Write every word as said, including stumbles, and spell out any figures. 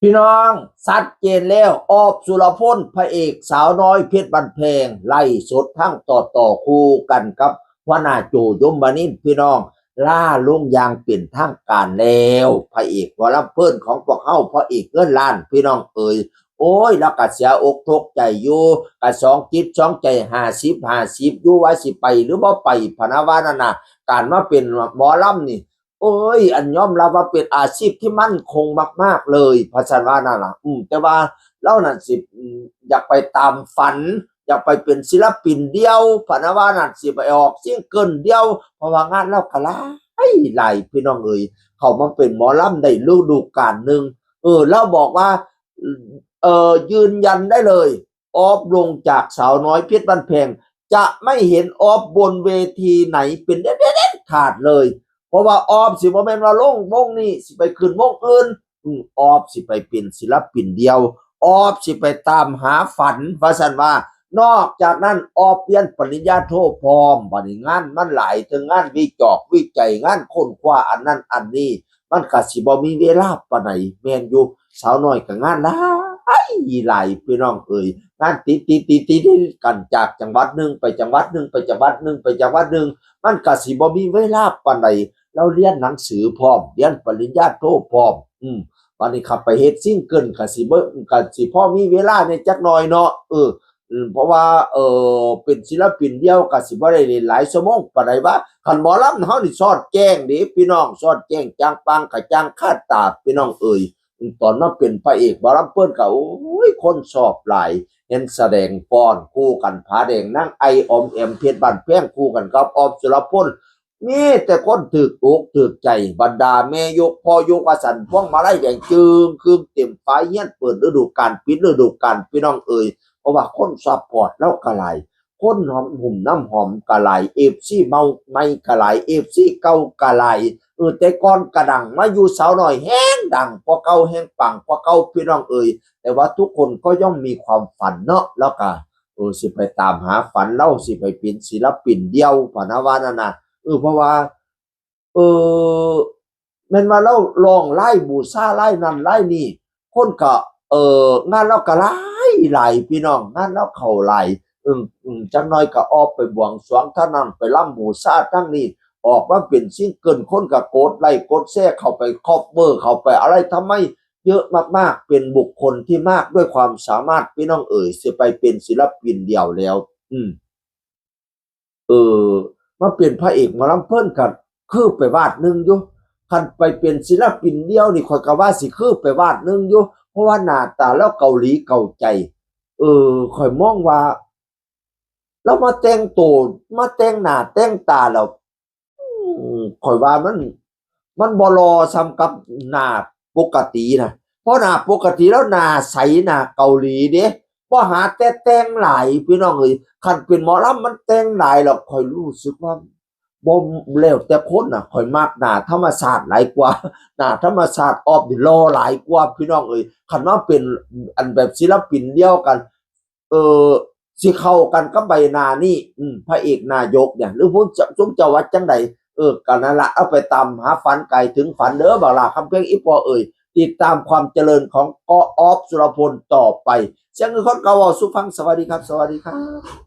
พี่น้อง ชัดเจนแล้ว ออฟ สุรพล พระเอกสาวน้อยเพชรบ้านแพง ไลฟ์สดทั้งต่อต่อคู่กันกับหัวหน้าโจ ยมนินทร์ พี่น้อง ลาลงอย่างเป็นทางการแล้ว พระเอกหมอลำเพิ่นของพวกเฮา พระเอกเงินล้าน พี่น้องเอ๋ย โอ้ย แล้วก็เสียอกตกใจอยู่ ก็สองจิตสองใจ ห้าสิบห้าสิบ อยู่ว่าสิไปหรือบ่ไป พะนะว่านั่นน่ะ การมาเป็นหมอลำนี่ โอ้ย อันยอมรับว่าเป็นอาชีพที่มั่นคงมากๆเลย พะสันว่านั่นล่ะ อืม แต่ว่าลาวนั่นสิ อืม อยากไปตามฝัน อยากไปเป็นศิลปินเดี่ยว พะนะว่านั่นสิไปออกซิงเกิลเดี่ยว เพราะว่างานลาวก็หลายหลาย พี่น้องเอ๋ย เข้ามาเป็นหมอลำได้ฤดูกาลหนึ่ง เออ ลาวบอกว่า เออ ยืนยันได้เลย ออฟลงจากสาวน้อยเพชรบ้านแพง จะไม่เห็นออฟบนเวทีไหนเป็นเด็ดๆขาดเลย เพราะว่าออฟสิบ่แม่นว่าลงวงนี้สิไปขึ้นวงอื่น อืม ออฟสิไปเป็นศิลปินเดี่ยว ออฟสิไปตามหาฝัน ว่าซั่นว่า นอกจากนั้นออฟเรียนปริญญาโทพร้อม บัดนี้งานมันหลาย เทิงงานวิจอกวิจัย งานค้นคว้าอันนั้นอันนี้ มันก็สิบ่มีเวลาปานใด แม่นอยู่ สาวน้อยก็งานหลายหลาย พี่น้องเอ๋ย งานติดติดติดติดกัน จากจังหวัดหนึ่งไปจังหวัดหนึ่ง ไปจังหวัดหนึ่งไปจังหวัดหนึ่ง มันก็สิบ่มีเวลาปานใด ลาวเรียนหนังสือพร้อม เรียนปริญญาโทพร้อม อืม บัดนี้ขับไปเฮ็ดซิงเกิลก็สิบ่ ก็สิพอมีเวลาในจักหน่อยเนาะ เออ อืม เพราะว่า เออ เป็นศิลปินเดี่ยวก็สิบ่ได้เล่นหลายชั่วโมงปานใดวะ คันหมอลำเฮานี่สอดแจ้งเด้พี่น้อง สอดแจ้งจ่างป่างกะจ่างคาตา พี่น้องเอ๋ย อืม ตอนมาเป็นพระเอกหมอลำเพิ่นก็ โอ้ย คนชอบหลาย เห็นแสดงฟ้อนคู่กัน ผาแดงนางไอ ออมแอม เพชรบ้านแพง คู่กันกับออฟ สุรพล มีแต่คนถืกอกถืกใจ บรรดาแม่ยกพ่อยกว่าซั่น พวงมาลัยแดงจึ่งครึ่งเต็มฝาเฮียน เปิดฤดูกาล ปิดฤดูกาล พี่น้องเอ๋ย เพราะว่าคนซัพพอร์ตลาวก็หลาย คนหอมหุ้มน้ำหอมก็หลาย เอฟซี เมาใหม่ก็หลาย เอฟซี เก่าก็หลาย เออ แต่ก่อนก็ดัง มาอยู่สาวน้อยแฮงดังกว่าเก่า แฮงปังกว่าเก่า พี่น้องเอ๋ย แต่ว่าทุกคนก็ย่อมมีความฝันเนาะ แล้วก็ เออ สิไปตามหาฝันลาว สิไปเป็นศิลปินเดี่ยว พะนะว่านั่นน่ะ เออ เพราะว่า เออ แม่นว่าลาวร้องลายบูชาลายนั่นลายนี่ คนก็ เออ งานลาวก็หลายหลาย พี่น้อง งานลาวเข้าหลาย อืม อืม จักหน่อยก็ออกไปบวงสรวงทางนั้น ไปรำบูชาทางนี้ ออกมาเป็นซิงเกิล คนก็กดไลค์กดแชร์ เข้าไปคอปเวอร์ เข้าไปอะไร ทำไมเยอะมากๆ เป็นบุคคลที่มากด้วยความสามารถ พี่น้องเอ๋ย สิไปเป็นศิลปินเดี่ยวแล้ว อืม เออ มาเป็นพระเอกหมอลำเพิ่นก็คือไปวาดหนึ่งอยู่ คันไปเป็นศิลปินเดี่ยวนี่ ข้อยก็ว่าสิคือไปวาดหนึ่งอยู่ เพราะว่าหน้าตาลาวเกาหลีเกาใจ เออ ข้อยมองว่า ลาวมาแต่งโต มาแต่งหน้าแต่งตาแล้ว อืม ข้อยว่ามัน มันบ่หล่อส่ำกับหน้าปกตินะ เพราะหน้าปกติลาวหน้าใส หน้าเกาหลีเด้ บ่หาแต่แต่งหลาย พี่น้องเอ๋ย คันเป็นหมอลำมันแต่งหลายแล้ว ข้อยรู้สึกว่า บ่ แล้วแต่คนน่ะ ข้อยมักหน้าธรรมชาติหลายกว่า หน้าธรรมชาติออฟนี่หล่อหลายกว่า พี่น้องเอ๋ย คันมาเป็นอันแบบศิลปินเดียวกัน เออ สิเข้ากันกับใบหน้านี่ อืม พระเอกนายกเนี่ย หรือพวกเจ้า ซุมเจ้าว่าจั่งใด เออ ก็นั่นละ เอาไปตามหาฝัน ไกลถึงฝันเด้อ บักหล้าคำเพ็ง อีพ่อเอ๋ย ติดตามความเจริญของกออฟ สุรพลต่อไป เสียงคือคนเก่าเว้าสู่ฟัง สวัสดีครับ สวัสดีครับ